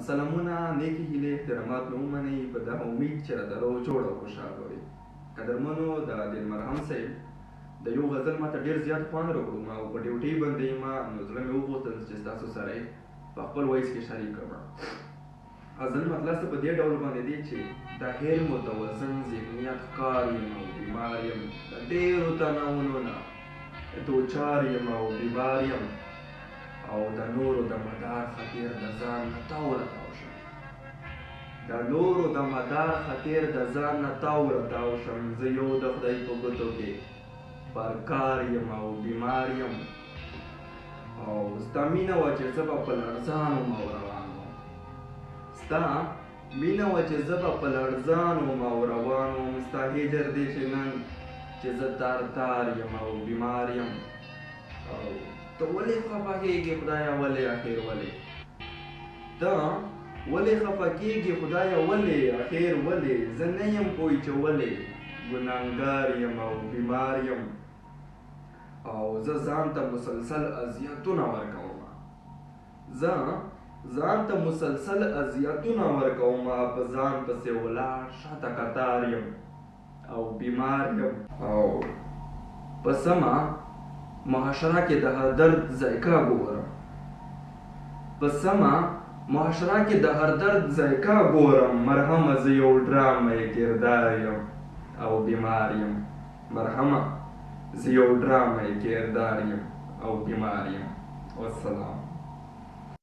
سلامونه، نیکې هیلې، احترامات مې ومنئ، په دغه امید چې راته روغ جوړ او خوشحال به وي. قدرمنو، د عادل مرهم صاحب د یو غزل ماته ډیر زیات خوند راکړو. ما په ډیوټۍ باندې یم، نو زړه مې وغوښتل چې ستاسو سره یې په خپل وایس کې شریک کړم. غزل مطلب څه په دې ډول باندې دی چې د غیر متوازن ذهنیت ښکار یم او بیمار یم، د ډېرو تناوونو نه دوچار یم او بیمار یم، او د نورو د مدار خاطر د ځان نه تاو راتاو شم، د نورو د مدار خاطر د ځان نه تاو راتاو شم. زه یو د خدای په ګوتو کې پر کار یم او بیمار یم، او ستا مینه وه چې زه به په لړزان وم او روان وم، ستا مینه وه چې زه به په لړزان وم او روان وم، ستا هجر دی چې نن چې زه تار تار یم او بیمار یم. او ته ولې خفه کېږې خدایه، ولې اخر ولې، ته ولې خفه کېږې خدایه، ولې اخر ولې، زه نه یم پوه چې ولې ګناهګار یم او بیمار یم، او زه ځان ته مسلسل اذیتونه ورکوم، زه ځان ته مسلسل اذیتونه ورکوم، په ځان پسې ولاړ شاته کتار یم او بیمار یم. او په سمه معاشره کې د هر درد ذایقه ګورم، په سمه معاشره کې د هر درد ذایقه ګورم، مرحمه زه یو ډرامه کردار یم او بیمار یم، مرحمه زه یو ډرامه کردار یم او بیمار یم. والسلام.